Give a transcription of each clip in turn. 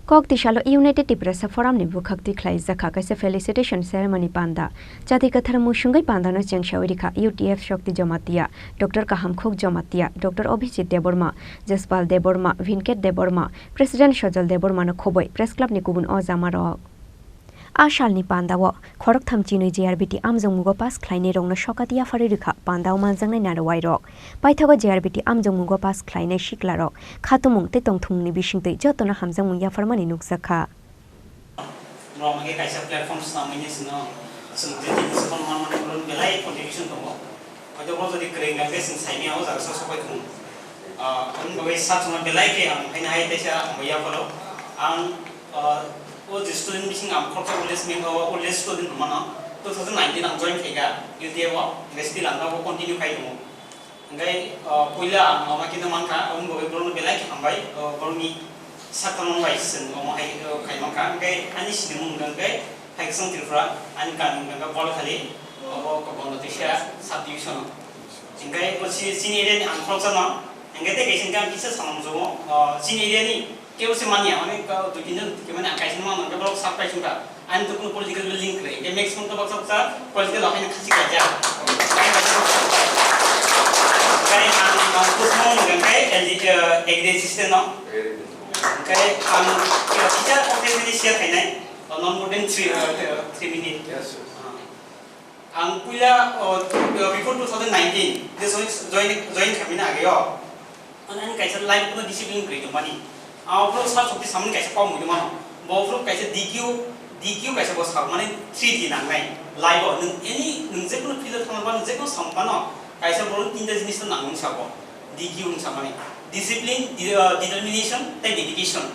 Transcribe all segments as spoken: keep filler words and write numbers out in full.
Kok tisalo United Tiprasa Forum ni bwkhak twi khlaijakha kaisa felicitation ceremony panda. Chati kwthar musungwi pandano chengsawi rikha U T F Shakti Jamatia, Doctor Kahamkhuk Jamatia, Doctor Abhijit Debbarma, Jaspal Debbarma, Vinket Debbarma, President Sojal Debbarma no khoboi Press Club ni kubun o jamarok. A salni pandao khoroktham chinwi J R B T amjokmungo pass khlainairokno sokati yapharwi rwkha pandao manjaknai narwuairok. Paithago J R B T amjokmungo pass khlainai siklarok khatumung tei tongthumungni bisingtwi jotono hamjakmung yapharmani nukjakha. Norok hwnkhe kaisa platform swnamwi ni chwngno chwng je tini swkang manmani oro belai contribution tongo. Hoito bo jodi kwrwi wngkha khe chwng saimanya o jaga sok sok bai thung. Ah, aboni bagwi sak chwngno belai khe ang haino hai teisa hambai yapharo. Ang, ah, o je student bising ang khoroksa oldest member o oldest student hwnmano two thousand nineteen ang join khaikha U T F o, hwnkhe still ang abo continue khai tongo. Hwnkhe, ah, puila ang ama khe mankha, aboni bagwi borokno belai khe hambai, ah, borokni sakthang bai chwng omo hai, ah, khai mankha. Hwnkhe ani sinimung hwnkhe Phaikasong Tripura, ani kami hwnkhe Bolkhali, abo Kokbondotwisa sub division. Hwnkhe bo si-, chini area ni ang khoroksa no, hwnkhe tei kaisa hwnkhe ang kisa samung chungo, ah, chini area ni kebo se manya, mane ka dui tin jon, mane ang kaisa ma mankha borok sub kaisa wngkha. Ani to kuno political link kwrwi. Hwnkhe maximum to baksa baksa political rok haino khasi kaijak. Hwnkhe ang, ang kusmo hwnkhe L D, eh, agri assistant no. Hwnkhe ang kisa office ni share khainai. Oh, not more than three, uh, three minute. Yes, yes. Ah. Ang puila, oh, before two thousand nineteen, je join, join, join khamina ageo. Ani, ani kaisa life no discipline kwrwi tongmani. Ang phuru sal sokti samani kaisa kok muitu mano. Bo phuru kaisa D Q, D Q kaisa bo sal mani three D nangnai. Life o nwng any, nwng jekunu field o thangma phano, jekunu samung phano, kaisa borok tinta jinis no nangmani sabo. D Q wng samani. Discipline, de-, ah, determination, tei dedication.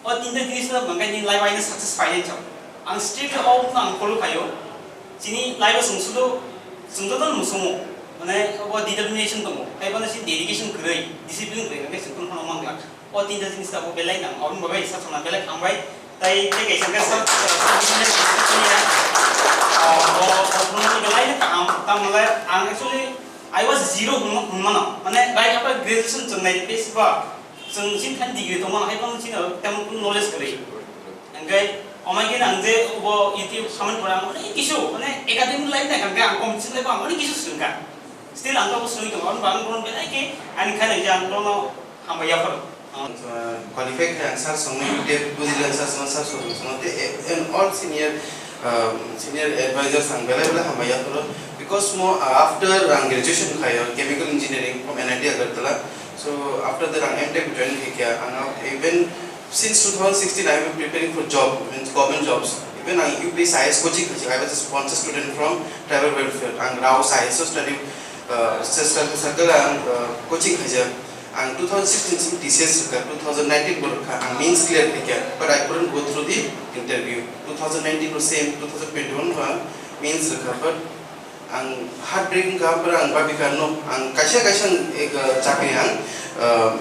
O tinta jinis no hwnkhe nini life o haino success phainai chong. Ang strictly o wngkha ang follow khaio. Chini life o chwng sudu, chwng joto no musumo. Mane obo determination tongo. Hai bono chini dedication kwrwi, discipline kwrwi hwnkhe chwng kunu phano mangla. O tinta jinis tabuk belai nang, aboni bagwi sachwkna belai hambai. Tai tei kaisa khe sir, sir, sir, ah, bo, bo phunukni belai no kaham, tamo le ang actually I was zero hwnma-, hwnmano. Mane right after graduation chwng nai besi ba. Chwng chini thani degree tongmano hai phano chini temon knowledge kwrwi. Hwnkhe omo khe nang je bo YouTube samani pore ang onek kisu, mane academic line nai kha, hwnkhe ang kom chini line ang onek kisu swngkha. Still ang abo swngwi tongo, ang bono belai khe ani kha nai je ang bono hambai yapharo. Ang, uh, qualify khe ang sir songni tei bujili ang sir song, sir song, song, tei, eh, and all senior, um, senior advisors ang belai belai hambai yapharo. Because mo, uh, after ang graduation khaio chemical engineering from N I T Agartala. So after that ang M Tech join khaikha, ang even since two thousand sixteen I have been preparing for job, means government jobs. Even ang U P S C I A S coaching khaikha, I was a sponsor student from tribal welfare. Ang Rao S I A S o study, uh, circle ang, uh, coaching khaijak. Ang two thousand sixteen sim T C S rwkha, two thousand nineteen bo rwkha, ang mains clear khaikha, but I couldn't go through the interview. Two thousand nineteen bo same, two thousand twenty-one bo ang mains rwkha, but ang heartbreaking kha, but ang babikha no, ang kaisa kaisa ang ek, uh, chakri ang, uh,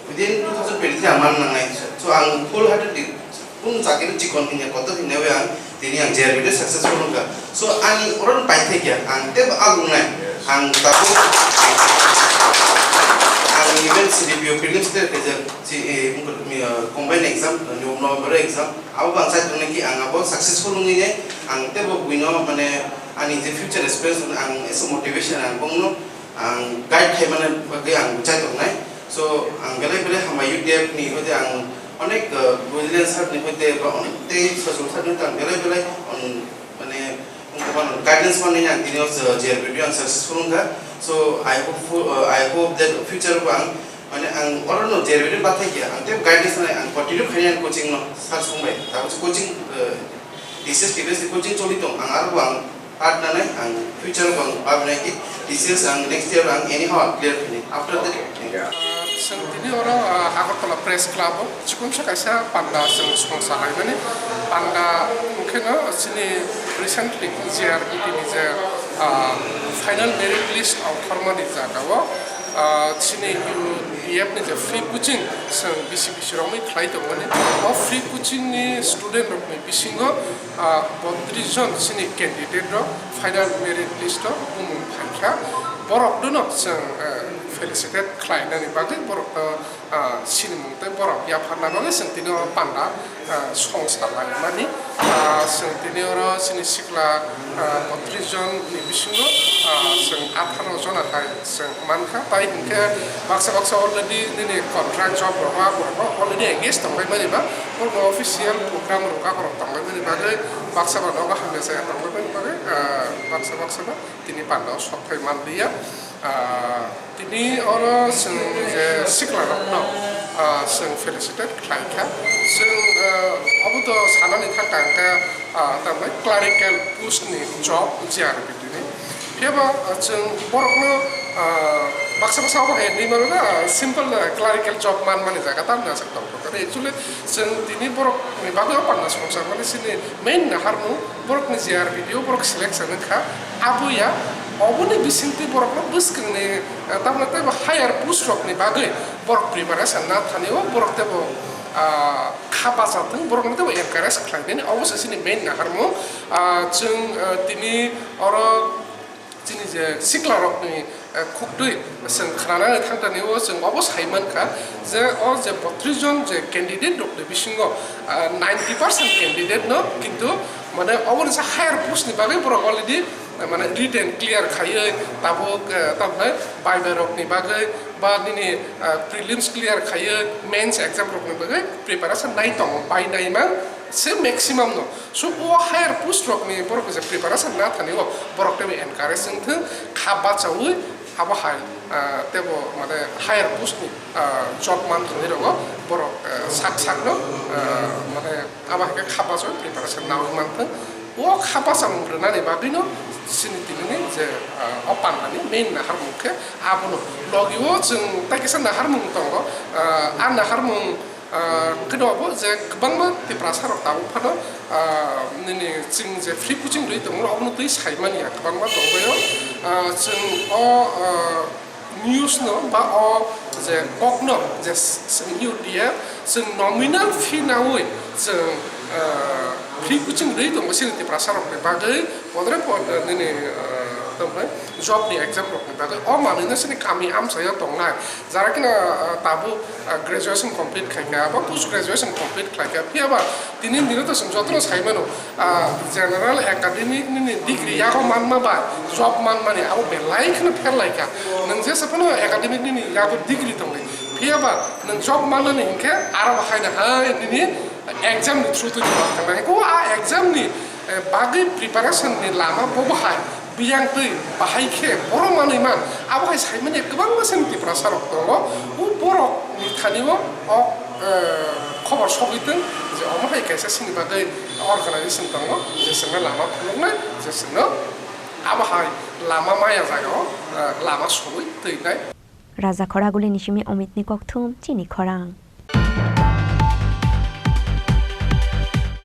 within two thousand twenty-three ang man nangnai. So ang full heartedly kunu chakiri chikon hinya kotor hinya bai ang tini ang J R B T successful wngkha. So ani oro paithai kya ang tebo agungnai ang tabuk ang even C D P O prelims clear khaijak si, eh, wngkha, eh, combined exam, November exam abo bang sai tongnai ki ang abo successful wngwi ne ang tebo buino mane ani je future aspirants ang esa motivation ang bongno ang guide khaimani bagwi ang bwchai tongnai. So, ang belai belai hambai U T F ni hoite ang onek, uh, Bujilian sir ni hoite ba onek tei Sajol sir ni hoite ang belai belai, um, mane, wngkha mano guidance manwi ang tini o J R B T ang successful wngkha. So, I hope, uh, I hope that future bo ang, mane, ang oro no J R B T bathai khe ang tei guidance nai ang continue khainai ang coaching no sir songbai. Tabuk coaching, uh, T C S T P S ni coaching choli tong, ang aro ang part nanai, ang future o ang babinai ki T C S ang next year ang anyhow ang clear khainai. After that, thank you. Ah, chwng tini oro, ah, Agartala Press Club o chikon sa kaisa panda chwng songsa laimani. Panda wngkhe no chini recently J R B T ni je, ah, final merit list o khormani jaga o, ah, chini U T F ni je free coaching chwng bisi bisi rokni khlai tongmani. O free coaching ni student rokni bisingo, ah, botris jon chini candidate rok final merit list o bumung phaikha. Borok dono chwng, ah, Felicitate khlainani bagwi borokno, ah, sinimung tei borok yapharna bagwi chwng tini oro panda, ah, songsa laimani. Ah, chwng tini oro chini sikla, ah, botris jon ni bisingo, ah, chwng atharo jona hai chwng mankha. Tai hinkhe baksa baksa already nini contract job rok, ah, borok already engage tonglaimani ba, borokno official program rok, ah, borok tonglaimani bagwi baksa ba nogo hamya chaya tonglaimani bagwi, ah, baksa baksa ba tini panda o sok phai manliya. Ah, tini oro chwng je sikla rokno, ah, chwng felicitate khlai kha. Chwng, ah, obo to sanani thang kha hwnkhe, ah, tamni clerical post ni job G R B D ni. Phiya ba, ah, chwng borokno, ah, baksa baksa obo hai hinwi mano na, ah, simple, ah, clerical job manmani jaga tamni aswk tong kha. Actually chwng tini borokni bagwi o panda songsa mani chini main naharmung borokni G R B D o borok selection wngkha, abo ya, oboni bisingtwi borokno bwskangni, eh, tamni teibo higher post rokni bagwi borok preparation na thani o borok teibo, ah, kha bacha thung, borokno teibo encourage khlai bini, obo se chini main naharmung. Ah, chwng, eh, tini oro chini je sikla rokni, eh, khuktwi chwng khnanani thangtani o chwng obo sai mankha je o je botris jon je candidate rokni bisingo, ah, ninety percent candidate no kintu mane oboni sa higher post ni bagwi borok already, eh, mane written clear khaiwi tabuk, eh, tamhinai viva rokni bagwi ba nini, eh, prelims clear khaiwi mains exam rokni bagwi preparation nai tongo bai nai man se maximum no. So, o higher post rokni borok je preparation na thani o borok teibo encourage wng thung, kha bachaui abo hai, ah, teibo mane higher post ni, ah, job man thani rogo borok, ah, sak sak no, ah, mane abo hai khe kha bachaui preparation naui man thung. O kha bachang rwnani bagwi no chini tini ni je, ah, o panda ni main naharmung khe abono logi o chwng tai kisa naharmung tongo, ah, a naharmung Ah, hwnkhe no obo je kwbangma Tiprasa rok tabuk phano, ah, nini chwng je free coaching rwi tongo, obono twi sai manya kwbangma tongbaio. Ah, chwng o, ah, news no ba o je kok no je s-, s-, U T F chwng nominal fee naui chwng, ah, free coaching rwi tongo chini Tiprasa rokni bagwi. Podre pod, eh, nini, eh, tamo job ni exam rok ni bagwi o manwi no sini kami amchaio tongnai. Jara kino, eh, tabuk, eh, graduation complete khaikha, ba post graduation complete khlaikha. Phiya ba tini dino to chwng jotono sai mano, ah, general academic nini degree yago manma bai job manmani abo belai kheno pherlaikha. Nwng jesa phano academic nini yago degree tongdi. Phiya ba nwng job manmani hinkhe aro bo haino hai nini exam ni through twi tongma thangnai. Ko a exam ni eh, bagwi preparation ni lama bo bahai biyang twi bahai khe borok manwi man, abo hai saimanya kwbangma chini Tiprasa rok tongo. O borok ni thani o, o, eh, khobor sogwi tong je omo hai kaisa chini bagwi organization tongo je chwngno lama phunuknai, je chwngno abo hai lama maya jaga o, eh, lama sogwi twinai. Raja Khoraguli ni simi Omit ni kokthum chini khorang.